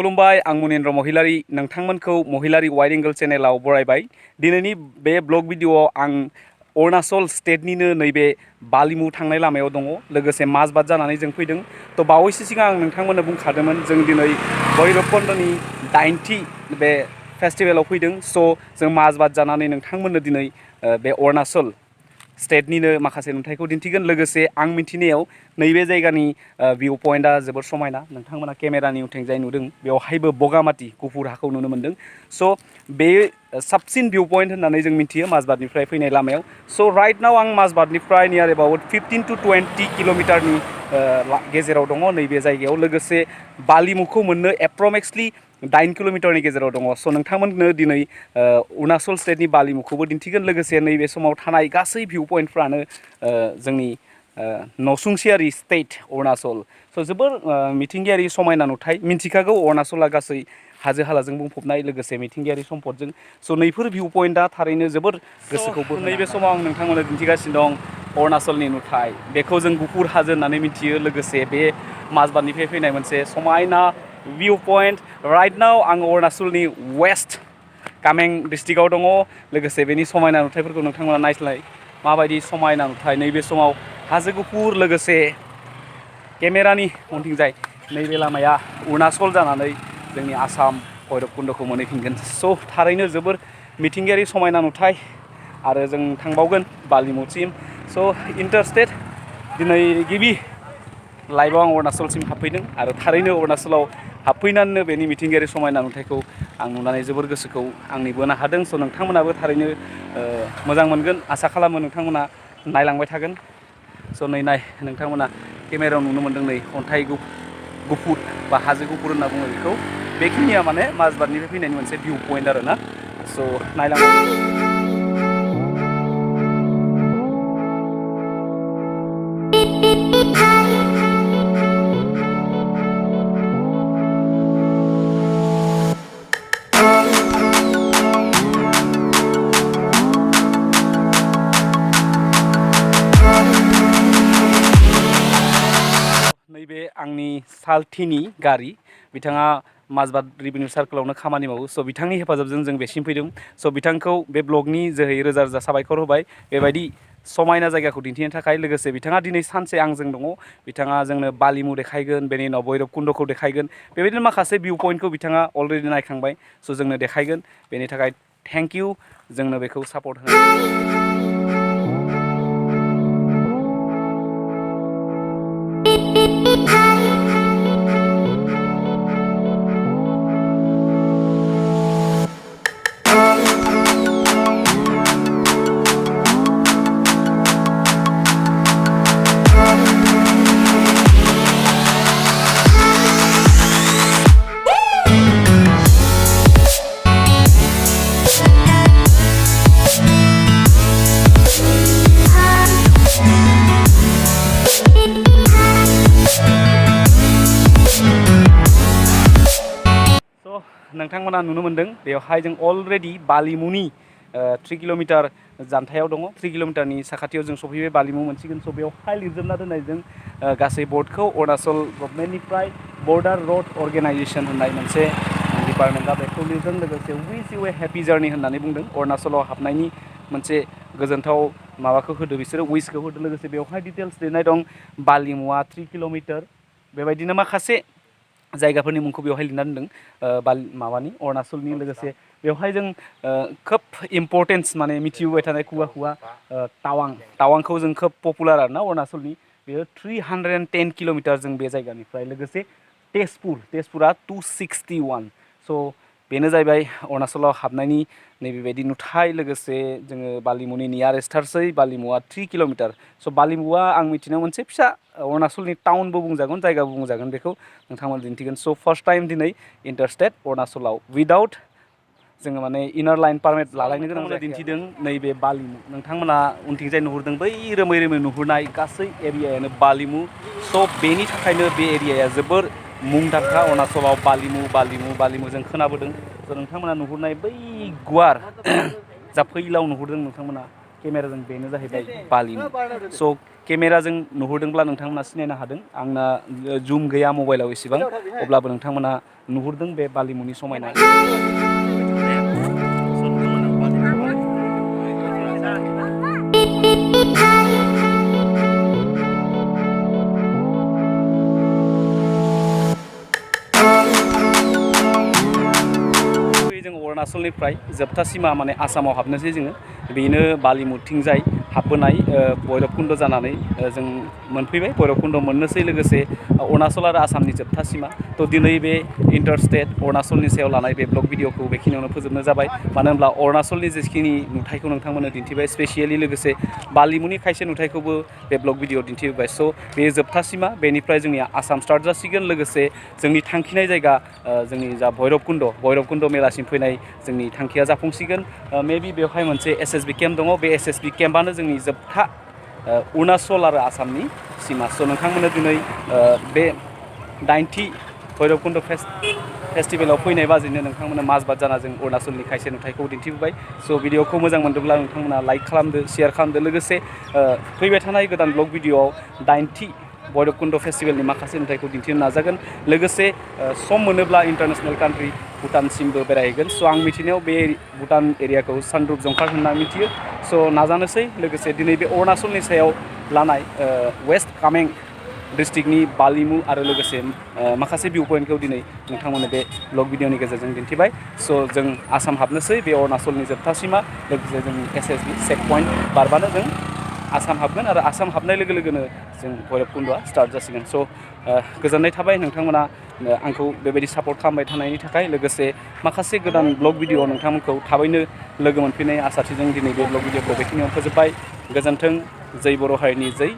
खुलुमबाय आं मुनेन्द्र महिलारी नोंथांमोनखौ महिलारी wide angle चेनेलाव बरायबाय दिनैनि बे ब्लग भिडिअआव आं अरुणाचल स्टेटनिनो नैबे बालिमु थांनाय लामायाव दङ लोगोसे माजबाद जानानै जों फैदों तो बावैसो सिगां आं नोंथांमोननो बुंखादोंमोन जों दिनै भैरबकुंडनि 90थि बे फेस्टिवलाव फैदों स' जों माजबाद जानानै नोंथांमोननो दिनै बे अरुणाचल स्टेटनिनो माखासे नुथायखौ दिन्थिगोन लोगोसे आं मिथिनायाव नैबे जायगानि भिउ पइन्टआ जोबोर समायना नोंथांमोना केमेरानि उनथिंजाय नुदों बेवहायबो बगामाथि गुफुर हाखौ नुनो मोन्दों स' बे साबसिन भिउ पइन्ट होननानै जों मिथियो माजबादनिफ्राय फैनाय लामायाव स' राइट नाव आं माजबादनिफ्राय नियार एबाउट 15 to 20 किल'मिटारनि गेजेराव दङ नैबे जायगायाव लोगोसे बालिमुखौ मोननो एप्रक्सली 9 किल'मिटारनि गेजेराव दङ स' नोंथांमोननो दिनै अरुणाचल स्टेटनि बालिमुखौबो दिन्थिगोन लोगोसे नैबे समाव थानाय गासै भिउ पइन्टफ्रानो जोंनि नसुंसेयारि स्टेट अरुणाचल स' जोबोर मिथिंगायारि समायना नुथाय मिन्थिखागौ अरुणाचला गासै हाजो हालाजों बुंफबनाय लोगोसे मिथिंगायारि सम्पदजों स' नैफोर भिउ पइन्टआ थारैनो जोबोर गोसोखौ नैबे समाव आं नोंथांमोननो दिन्थिगासिनो दं अरुणाचलनि नुथाय बेखौ जों गुफुर हाजो होननानै मिथियो लोगोसे बे माजबादनिफ्राय फैनाय मोनसे समायना भिउ पइन्ट राइट नाव आं अरुणाचलनि वेस्ट कामें डिस्ट्रिक्टआव दङ लोगोसे बेनि समायना नुथायफोरखौ नोंथांमोना नायस्लाय माबायदि समायना नुथाय नैबे समाव हाजो गुफुर लोगोसे केमेरानि उनथिंजाय नैबे लामाया अरुणाचल जानानै जोंनि आसाम भैरबकुंडखौ मोनहैफिनगोन स' थारैनो जोबोर मिथिंगायारि समायना नुथाय आरो जों थांबावगोन बालिमुसिम स' इन्टारस्टेट दिनै गिबि लाइभआव आं अरुणाचलसिम हाबफैदों आरो थारैनो अरुणाचलाव हाबफैनानैनो बेनि मिथिंगायारि समायना नुथायखौ आं नुनानै जोबोर गोसोखौ आंनि बोनो हादों स' नोंथांमोनाबो थारैनो मोजां मोनगोन आसा खालामो नोंथांमोना नायलांबाय थागोन स' नै नाय नोंथांमोना केमेरायाव नुनो मोन्दों नै अन्थाइ गुफुर बा हाजो गुफुर होनना बुङो बेखौ बेखिनिया माने माजबादनिफ्राय फैनायनि मोनसे भिउ पइन्ट आरो ना स' नायलांबाय नैबे आंनि सालथिनि गारि बिथाङा माजबाद रेभिनिउ सार्कलावनो खामानि मावो स' बिथांनि हेफाजाबजों जों बेसिम फैदों स' बिथांखौ बे ब्लगनि जोहै रोजा रोजा साबायखर होबाय बेबायदि समायना जायगाखौ दिन्थिनो थाखाय लोगोसे बिथाङा दिनै सानसे आंजों दङ बिथाङा जोंनो बालिमु देखायगोन बेनि उनाव भैरबकुंडखौ देखायगोन बेबायदिनो माखासे भिउ पइन्टखौ बिथाङा अलरेडि नायखांबाय स' जोंनो देखायगोन बेनि थाखाय थेंक इउ जोंनो बेखौ सापर्ट होनो नोंथांमोना नुनो मोन्दों बेवहाय जों अलरेडि बालिमुनि 3 किल'मिटार जानथायाव दङ 3 किल'मिटारनि साखाथियाव जों सफैबाय बालिमु मोनसिगोन स' बेवहाय लिरजोबना दोननाय जों गासै बर्डखौ अरुणाचल गभर्नमेन्टनिफ्राय बर्डार रड अर्गेनाइजेसन होननाय मोनसे डिपार्टमेन्टआ बेखौ लिरदों लोगोसे उइस इउ ए हेपि जार्नि होननानै बुंदों अरुणाचलाव हाबनायनि मोनसे गोजोनथाव माबाखौ होदो बिसोरो उइसखौ होदो लोगोसे बेवहाय डिटेल्स लिरनाय दं बालिमुआ 3 किल'मिटार बेबायदिनो माखासे जायगाफोरनि मुंखौ बेवहाय लिरना दोनदों माबानि अरुणाचलनि लोगोसे बेवहाय जों खोब इम्परटेन्स माने मिथिबोबाय थानाय खुगा टावांखौ जों खोब पपुलार आरोना अरुणाचलनि बेयो 310 किल'मिटार जों बे जायगानिफ्राय लोगोसे तेजपुरा 261 स' बेनो जाहैबाय अरुणाचलाव हाबनायनि नैबेबायदि नुथाय लोगोसे जोङो बालिमुनि नियारेस्टारसै बालिमुआ 3 किल'मिटार स' बालिमुआ आं मिथिनायाव मोनसे फिसा अरुणाचलनि टाउनबो बुंजागोन जायगाबो बुंजागोन बेखौ नोंथांमोना दिन्थिगोन स' फार्स्ट टाइम दिनै इन्टारस्टेट अरुणाचलाव उइदाउट जोङो माने इनार लाइन पारमिट लालायनो गोनां दिन्थिदों नैबे बालिमु नोंथांमोना उनथिंजाय नुहुरदों बै रोमै रोमै नुहुरनाय गासै एरियायानो बालिमु स' बेनि थाखायनो बे एरियाया जोबोर मुंदांखा अरुणाचलाव बालिमु जों खोनाबोदों स' नोंथांमोना नुहुरनाय बै गुवार जा फैलाव नुहुरदों नोंथांमोना केमेराजों बेनो जाहैबाय बालिमु स' केमेराजों नुहुरदोंब्ला नोंथांमोना सिनायनो हादों आंना जुम गैया मबाइलाव एसेबां अब्लाबो नोंथांमोना नुहुरदों बे बालिमुनि समायना जों अरुणाचलनिफ्राय जोबथा सिमा माने आसामाव हाबनोसै जोङो बेनो बालिमुथिंजाय हाबबोनाय भैरबकुन्द जानानै जों मोनफैबाय भैरबकुन्द मोननोसै लोगोसे अरुणाचल आरो आसामनि जोबथा सिमा थ' दिनै बे इन्टार स्टेट अरुणाचलनि सायाव लानाय बे ब्लग भिडिअखौ बेखिनियावनो फोजोबनो जाबाय मानो होनब्ला अरुणाचलनि जेखिनि नुथायखौ नोंथांमोननो दिन्थिबाय स्पेसियेलि लोगोसे बालिमुनि खायसे नुथायखौबो बे ब्लग भिडिअ दिन्थिबाय स' बे जोबथा सिमा बेनिफ्राय जोंनिया आसाम स्टार्ट जासिगोन लोगोसे जोंनि थांखिनाय जायगा जोंनि जा भैरबकुन्द मेलासिम फैनाय जोंनि थांखिया जाफुंसिगोन मेबि बेवहाय मोनसे एसएसबि केम्प दङ बे एसएसबि केम्पआनो जोंनि जोबथा अरुणाचल आरो आसामनि सिमा स' नोंथांमोननो दिनै बे 90थि भैरबकुन्द फेस्टिभेलाव फैनाय बाजैनो नोंथांमोना माजबाद जाना जों अरुणाचलनि खायसे नुथायखौ दिन्थिबोबाय स' भिडिअखौ मोजां मोनदोंब्ला नोंथांमोना लाइक खालामदो शेयार खालामदो लोगोसे फैबाय थानाय गोदान ब्लग भिडिअआव 90थि भैरबकुन्द फेस्टिभेलनि माखासे नुथायखौ दिन्थिनो नाजागोन लोगोसे सम मोनोब्ला इन्टारनेशनेल कान्ट्रि भुटानसिमबो बेरायहैगोन स' आं मिथिनायाव बे भुटान एरियाखौ सानद्रुप जंखार होनना मिथियो स' नाजानोसै लोगोसे दिनै बे अरुणाचलनि सायाव लानाय वेस्ट कामें डिस्ट्रिक्टनि बालिमु आरो लोगोसे माखासे भिउ पइन्टखौ दिनै नोंथांमोननो बे ब्लग भिडिअनि गेजेरजों दिन्थिबाय स' जों आसाम हाबनोसै बे अरुणाचलनि जोबथा सिमा लोगोसे जोंनि एसएसबि चेक पइन्ट बारबानो जों आसाम हाबगोन आरो आसाम हाबनाय लोगो लोगोनो जों भैरबकुन्द'आ स्टार्ट जासिगोन स' गोजोननाय थाबाय नोंथांमोना आंखौ बेबायदि सापर्ट खालामबाय थानायनि थाखाय लोगोसे माखासे गोदान ब्लग भिडिअ नोंथांमोनखौ थाबैनो लोगो मोनफिननाय आसाथिजों दिनै बे ब्लग भिडिअखौ बेखिनियाव फोजोबबाय गोजोन्थों जै बर' हारिनि जै